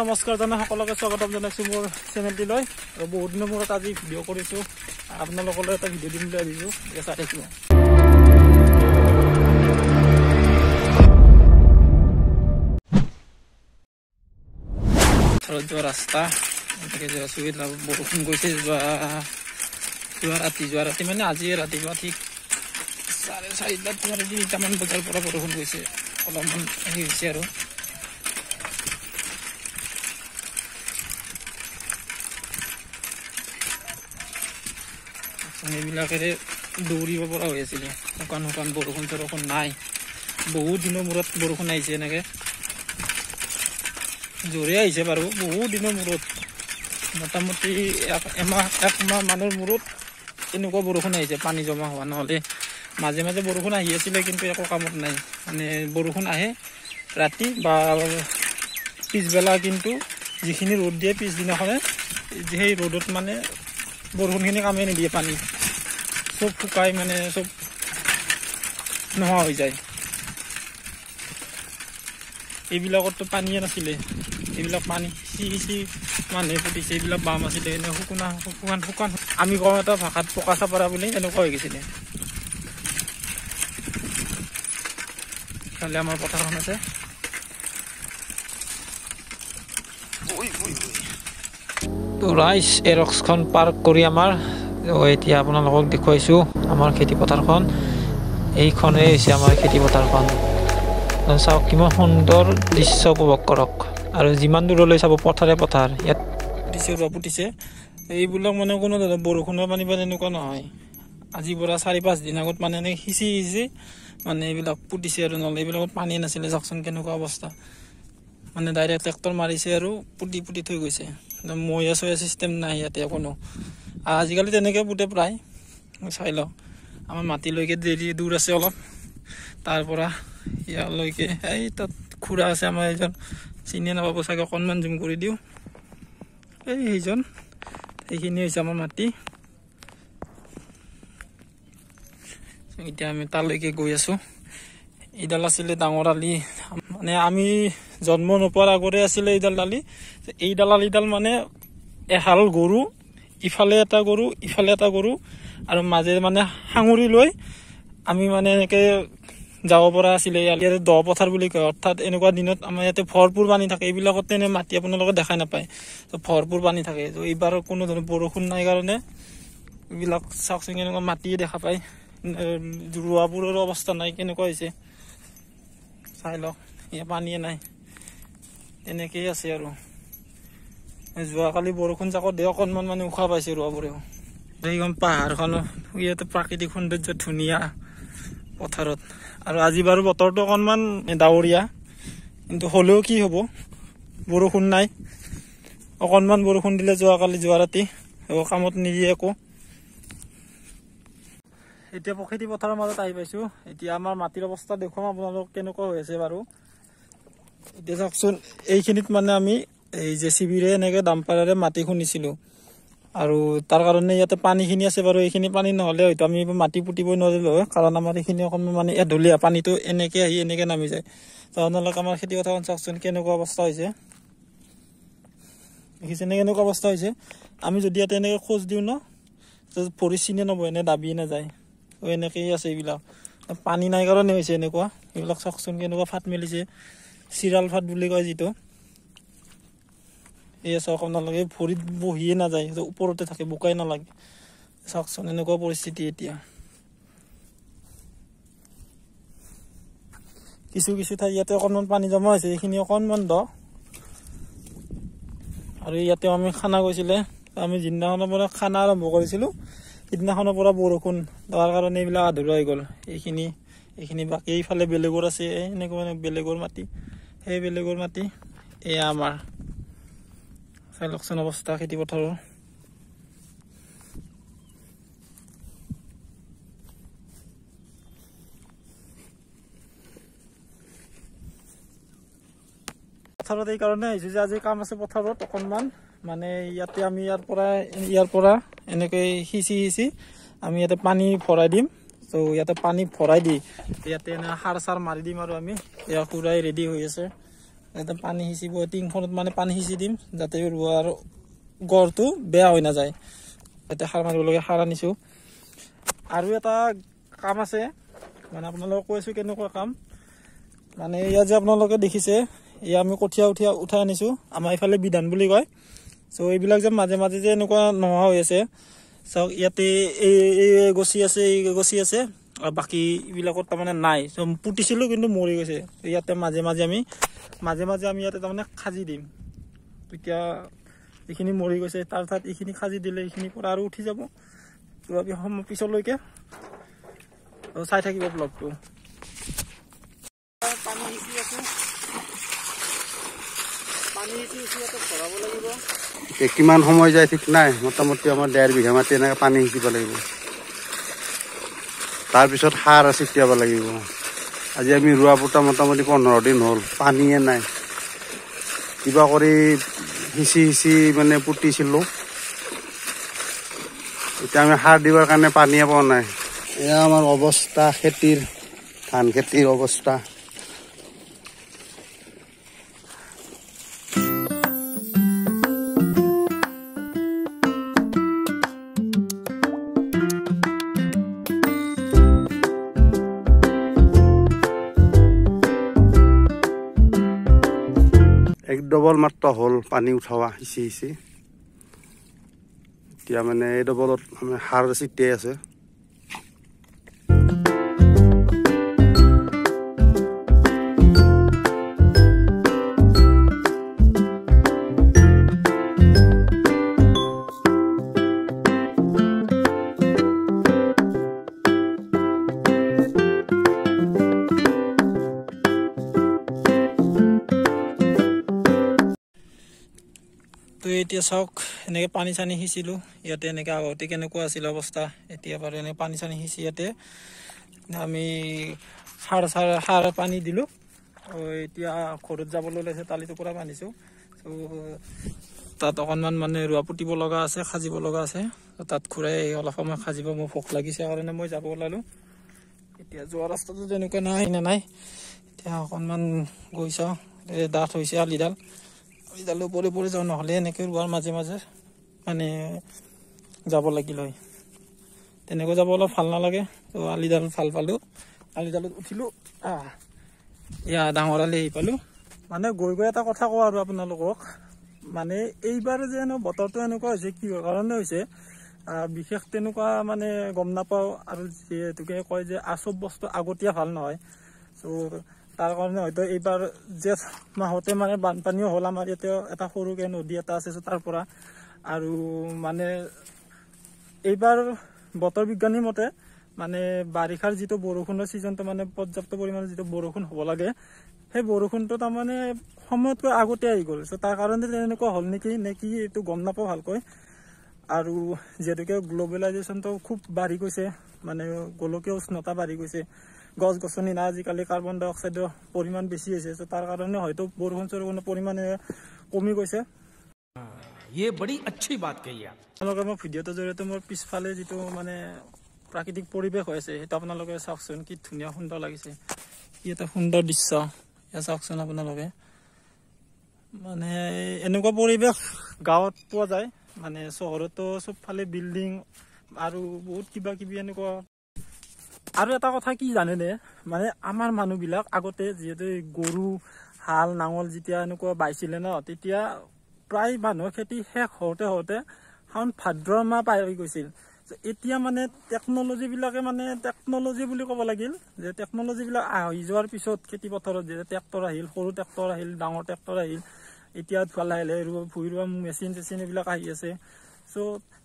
নমস্কাৰ জনাই সকলোকে স্বাগতম জনাইছো মোৰ চেনেলটিলৈ। আৰু বহুত দিনৰ মূৰত আজি ভিডিঅ' কৰিছোঁ, আপোনালোকলৈ এটা ভিডিঅ' দিম বুলি ভাবিছোঁ। এতিয়া চাই থাকিব। পথাৰত যোৱা ৰাস্তা এনেকৈ যোৱা আছোঁ। বৰষুণ গৈছে যোৱা যোৱা ৰাতি, যোৱা ৰাতি মানে আজি ৰাতিপুৱা ঠিক 4:30 3:30মান বজাৰ পৰা বৰষুণ গৈছে। অলপমান হেৰি হৈছে আৰু সেইবিলাকেৰে দৌৰিব পৰা হৈ আছিলে। শুকান শুকান বৰষুণ চৰষুণ নাই, বহুত দিনৰ মূৰত বৰষুণ আহিছে। এনেকে জোৰে আহিছে বাৰু, বহুত দিনৰ মূৰত, মোটামুটি একমাহ মানৰ মূৰত এনেকুৱা বৰষুণ আহিছে। পানী জমা হোৱা, নহ'লে মাজে মাজে বৰষুণ আহি আছিলে কিন্তু একো কামত নাই। মানে বৰষুণ আহে ৰাতি বা পিছবেলা, কিন্তু যিখিনি ৰ'দ দিয়ে পিছদিনাখনে, সেই ৰ'দত মানে বৰষুণখিনি কামেই নিদিয়ে, পানী চব শুকাই মানে চব নোহোৱা হৈ যায়। এইবিলাকততো পানীয়ে নাছিলে, এইবিলাক পানী সিঁচি সিঁচি মানুহে পুতিছে। এইবিলাক বাম আছিলে, এনে শুকান শুকান, আমি কওঁ এটা ভাষাত পকা চাপৰা বুলি, এনেকুৱা হৈ গৈছিলে। ইফালে আমাৰ পথাৰখন আছে। তো ৰাইজ, এৰক্সখন পাৰ্ক কৰি আমাৰ এতিয়া আপোনালোকক দেখুৱাইছোঁ আমাৰ খেতি পথাৰখন। এইখনেই হৈছে আমাৰ খেতি পথাৰখন। চাওক কিমান সুন্দৰ দৃশ্য, উপভোগ কৰক। আৰু যিমান দূৰলৈ চাব পথাৰে পথাৰ। ইয়াত পুতিছে, ৰোৱা পুতিছে। এইবিলাক মানে কোনো ধৰণৰ বৰষুণৰ পানী বা তেনেকুৱা নহয়। আজিৰ পৰা 4-5 দিন আগত মানে এনেকৈ সিঁচি সিঁচি মানে এইবিলাক পুতিছে আৰু, নহ'লে এইবিলাকত পানী নাছিলে। চাওকচোন কেনেকুৱা অৱস্থা, মানে ডাইৰেক্ট ট্ৰেক্টৰ মাৰিছে আৰু পুতি পুতি থৈ গৈছে। মৈয়া চৈয়া চিষ্টেম নাই ইয়াতে কোনো। আজিকালি তেনেকৈ পুতে প্ৰায়। চাই লওক, আমাৰ মাটিলৈকে দেৰি দূৰ আছে অলপ, তাৰ পৰা ইয়ালৈকে। এই তাত খুৰা আছে আমাৰ এজন, চিনিয়ে নাপাব চাগে, অকণমান জুম কৰি দিওঁ। এই সেইজন, সেইখিনি হৈছে আমাৰ মাটি। এতিয়া আমি তালৈকে গৈ আছোঁ। এইডাল আছিলে ডাঙৰ আলি, মানে আমি জন্ম নোপোৱাৰ আগতে আছিলে এইডাল আলি। এইডাল আলিডাল মানে এহাল গৰু, ইফালে এটা গৰু ইফালে এটা গৰু, আৰু মাজে মানে সাঙুৰি লৈ আমি মানে এনেকে যাব পৰা আছিলে। ইয়াতে দ পথাৰ বুলি কয়, অৰ্থাৎ এনেকুৱা দিনত আমাৰ ইয়াতে ভৰপূৰ পানী থাকে। এইবিলাকত এনে মাটি আপোনালোকে দেখাই নাপায়, ভৰপূৰ পানী থাকে। এইবাৰ কোনো ধৰণৰ বৰষুণ নাই কাৰণে এইবিলাক চাওকচোন কেনেকুৱা মাটিয়ে দেখা পায়। ৰোৱাবোৰৰো অৱস্থা নাই, কেনেকুৱা হৈছে চাই লওক। ইয়াত পানীয়ে নাই, তেনেকেই আছে। আৰু যোৱাকালি বৰষুণ জাকত অকণমান মানে উশাহ পাইছে ৰোৱাবোৰেও। এইখন পাহাৰখনো ইয়াতে প্ৰাকৃতিক সৌন্দৰ্য ধুনীয়া পথাৰত। আৰু আজি বাৰু বতৰটো অকণমান ডাৱৰীয়া, কিন্তু হ'লেও কি হ'ব, বৰষুণ নাই। অকণমান বৰষুণ দিলে যোৱাকালি যোৱা ৰাতি, কামত নিদিয়ে একো। এতিয়া খেতি পথাৰৰ মাজত আহি পাইছোঁ। এতিয়া আমাৰ মাটিৰ অৱস্থা দেখুৱাম আপোনালোক কেনেকুৱা হৈ আছে বাৰু। এতিয়া চাওকচোন, এইখিনিত মানে আমি এই জে চি বিৰে এনেকৈ ডাম্পাৰেৰে মাটি খুন্দিছিলোঁ, আৰু তাৰ কাৰণে ইয়াতে পানীখিনি আছে বাৰু। এইখিনি পানী নহ'লে হয়তো আমি মাটি পুতিবই নোৱাৰিলোঁ হয়, কাৰণ আমাৰ এইখিনি অকণমান মানে এঢলীয়া, পানীটো এনেকৈ আহি এনেকৈ নামি যায়। তো আপোনালোকে আমাৰ খেতি পথাৰখন চাওকচোন কেনেকুৱা অৱস্থা হৈছে, দেখিছেনে কেনেকুৱা অৱস্থা হৈছে। আমি যদি ইয়াতে এনেকৈ খোজ দিওঁ ন, ভৰি চিনে নবহে, এনে দাবিয়ে নাযায়। এনেকেই আছে এইবিলাক, পানী নাই কাৰণে হৈছে এনেকুৱা। এইবিলাক চাওকচোন কেনেকুৱা ফাট মেলিছে, চিৰাল ফাট বুলি কয় যিটো। এয়া চাওক আপোনালোকে, ভৰিত বহিয়ে নাযায়, ওপৰতে থাকে, বোকাই নালাগে। চাওকচোন এনেকুৱা পৰিস্থিতি। এতিয়া কিছু কিছু ঠাই ইয়াতে অকণমান পানী জমা হৈছে, এইখিনি অকণমান দ। আৰু ইয়াতে আমি খানা গৈছিলে, আমি যিদিনাখনৰ পৰা খানা আৰম্ভ কৰিছিলোঁ সিদিনাখনৰ পৰা বৰষুণ, তাৰ কাৰণে এইবিলাক আধৰুৱা হৈ গ'ল। এইখিনি এইখিনি বাকী এইফালে বেলেগৰ আছে, এনেকুৱা মানে বেলেগৰ মাটি, সেই বেলেগৰ মাটি এয়া আমাৰ। চাই লওকচোন অৱস্থা খেতি পথাৰৰ। পথাৰত এই কাৰণে আহিছোঁ যে আজি কাম আছে পথাৰত অকণমান, মানে ইয়াতে আমি ইয়াৰ পৰা এনেকৈ সিঁচি সিঁচি আমি ইয়াতে পানী ভৰাই দিম। তো ইয়াতে পানী ভৰাই দি ইয়াতে এনে সাৰ চাৰ মাৰি দিম। আৰু আমি এয়া খুৰাই ৰেডি হৈ আছে। একদম পানী সিঁচিব, টিংখনত মানে পানী সিঁচি দিম যাতে ৰোৱাৰ গড়টো বেয়া হৈ নাযায়। ইয়াতে সাৰ মাৰিবলগীয়া সাৰ আনিছোঁ। আৰু এটা কাম আছে, মানে আপোনালোকক কৈ আছোঁ কেনেকুৱা কাম। মানে ইয়াত যে আপোনালোকে দেখিছে, এয়া আমি কঠীয়া উঠাই আনিছোঁ, আমাৰ এইফালে বিধান বুলি কয়। চ' এইবিলাক যে মাজে মাজে যে এনেকুৱা নোহোৱা হৈ আছে, চাওক ইয়াতে এই গছি আছে, এই গছি আছে, আৰু বাকী এইবিলাকত তাৰমানে নাই। চ' পুতিছিলোঁ কিন্তু মৰি গৈছে। ইয়াতে মাজে মাজে আমি ইয়াতে তাৰমানে খাজি দিম। তেতিয়া যিখিনি মৰি গৈছে তাৰ ঠাইত এইখিনি খাজি দিলে এইখিনিৰ পৰা আৰু উঠি যাব পিছলৈকে। চাই থাকিব ব্লগটো। পানী সিঁচি আছোঁ, পানী সিঁচি সিঁচি ইয়াতে ভৰাব লাগিব। কিমান সময় যায় ঠিক নাই, মোটামুটি আমাৰ 1.5 বিঘা মাটি এনেকৈ পানী সিঁচিব লাগিব। তাৰপিছত সাৰ ছিটিয়াব লাগিব। আজি আমি ৰোৱা পোতা মোটামুটি 15 দিন হ'ল, পানীয়ে নাই। কিবা কৰি সিঁচি সিঁচি মানে পুতিছিলোঁ। এতিয়া আমি সাৰ দিবৰ কাৰণে পানীয়ে পোৱা নাই। এয়া আমাৰ অৱস্থা খেতিৰ, ধান খেতিৰ অৱস্থা। এক ডবল মাত্ৰ হ'ল পানী উঠাৱা সিঁচি সিঁচি। এতিয়া মানে এই ডবলত আমি সাৰ ছিটিয়াই আছে। তো এতিয়া চাওক এনেকৈ পানী চানী সিঁচিলোঁ ইয়াতে। এনেকৈ আগতে কেনেকুৱা আছিল অৱস্থা, এতিয়া বাৰু এনেকৈ পানী চানী সিঁচি ইয়াতে আমি সাৰ পানী দিলোঁ। এতিয়া ঘৰত যাবলৈ ওলাইছে, তালিটো পূৰা বান্ধিছোঁ। ত' তাত অকণমান মানে ৰোৱা পুতিব লগা আছে, সাজিব লগা আছে। তাত খুৰাই অলপ সময় সাজিব, মোৰ ভোক লাগিছে কাৰণে মই যাব ওলালোঁ। এতিয়া যোৱা ৰাস্তাটো তেনেকুৱা নাই নে নাই, এতিয়া অকণমান গৈ চাওঁ। এই ডাঠ হৈছে আলিডাল, আলিডালৰ ওপৰে ওপৰে যাওঁ, নহ'লে এনেকৈ ৰোৱাৰ মাজে মাজে মানে যাব লাগিল হয়। তেনেকৈ যাব অলপ ভাল নালাগে। ত' আলিডাল ভাল পালোঁ, আলিডালত উঠিলোঁ। এয়া ডাঙৰ আলি আহি পালোঁ। মানে গৈ গৈ এটা কথা কওঁ আৰু আপোনালোকক, মানে এইবাৰ যেন বতৰটো এনেকুৱা হৈছে, কিহৰ কাৰণে হৈছে বিশেষ তেনেকুৱা মানে গম নাপাওঁ। আৰু যিহেতুকে কয় যে চব বস্তু আগতীয়া ভাল নহয়, চ' তাৰ কাৰণে হয়তো এইবাৰ জেঠ মাহতে মানে বানপানীও হ'ল। আমাৰ ইয়াতে এটা সৰুকৈ নদী এটা আছে, তাৰ পৰা আৰু মানে এইবাৰ বতৰ বিজ্ঞানীৰ মতে মানে বাৰিষাৰ যিটো বৰষুণৰ ছিজনটো মানে পৰ্যাপ্ত পৰিমাণে যিটো বৰষুণ হ'ব লাগে, সেই বৰষুণটো তাৰমানে সময়তকৈ আগতে আহি গ'ল। চ' তাৰ কাৰণে তেনেকুৱা হ'ল নেকি নে কি এইটো গম নাপাওঁ ভালকৈ। আৰু যিহেতুকে গ্ল'বেলাইজেশ্যনটো খুব বাঢ়ি গৈছে, মানে গোলকীয় উষ্ণতা বাঢ়ি গৈছে, গছ গছনি নাই, আজিকালি কাৰ্বন ডাই অক্সাইডৰ পৰিমাণ বেছি হৈছে। চ' তাৰ কাৰণে হয়তো বৰষুণ চৰষুণৰ পৰিমাণে কমি গৈছে। আপোনালোকে মোৰ ভিডিঅ'টোৰ জৰিয়তে মোৰ পিছফালে যিটো মানে প্ৰাকৃতিক পৰিৱেশ হৈ আছে সেইটো আপোনালোকে চাওকচোন, কি ধুনীয়া সুন্দৰ লাগিছে, কি এটা সুন্দৰ দৃশ্য। এয়া চাওকচোন আপোনালোকে, মানে এনেকুৱা পৰিৱেশ গাঁৱত পোৱা যায়, মানে চহৰতো চবফালে বিল্ডিং আৰু বহুত কিবা কিবি এনেকুৱা। আৰু এটা কথা কি জানেনে, মানে আমাৰ মানুহবিলাক আগতে যিহেতু গৰু হাল নাঙল যেতিয়া এনেকুৱা বাইছিলে ন, তেতিয়া প্ৰায় মানুহৰ খেতি শেষ হওঁতে হওঁতে শাওণ ভাদ্ৰ মাহ পাৰ হৈ গৈছিল। এতিয়া মানে টেকন'লজিবিলাকে মানে টেকন'লজি বুলি ক'ব লাগিল যে টেকন'লজিবিলাক আহি যোৱাৰ পিছত খেতি পথাৰত যে ট্ৰেক্টৰ আহিল, সৰু ট্ৰেক্টৰ আহিল, ডাঙৰ ট্ৰেক্টৰ আহিল, এতিয়া লাহে লাহে ভূঁই ৰোৱা মেচিন চেচিন এইবিলাক আহি আছে। চ'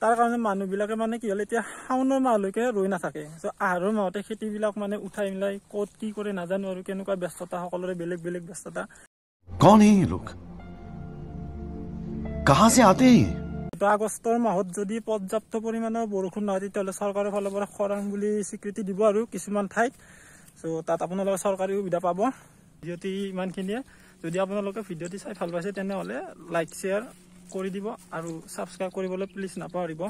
তাৰ কাৰণে মানুহবিলাকে মানে কি হ'ল, এতিয়া শাওণৰ মাহলৈকে ৰৈ নাথাকে। চ' আহাৰৰ মাহতে খেতিবিলাক মানে উঠাই মিলাই ক'ত কি কৰে নাজানো আৰু, কেনেকুৱা ব্যস্ততা, সকলোৰে বেলেগ বেলেগ ব্যস্ততা। कौन है ये लोग, कहां से आते हैं? আগষ্টৰ মাহত যদি পৰ্যাপ্ত পৰিমাণৰ বৰষুণ নহয় তেতিয়াহ'লে চৰকাৰৰ ফালৰ পৰা খৰাং বুলি স্বীকৃতি দিব আৰু কিছুমান ঠাইত। চ' তাত আপোনালোকে চৰকাৰী সুবিধা পাব। ভিডিঅ'টি ইমানখিনিয়ে। যদি আপোনালোকে ভিডিঅ'টি চাই ভাল পাইছে তেনেহ'লে লাইক শ্বেয়াৰ কৰি দিব আৰু ছাবস্ক্ৰাইব কৰিবলৈ প্লিজ নাপাহৰিব।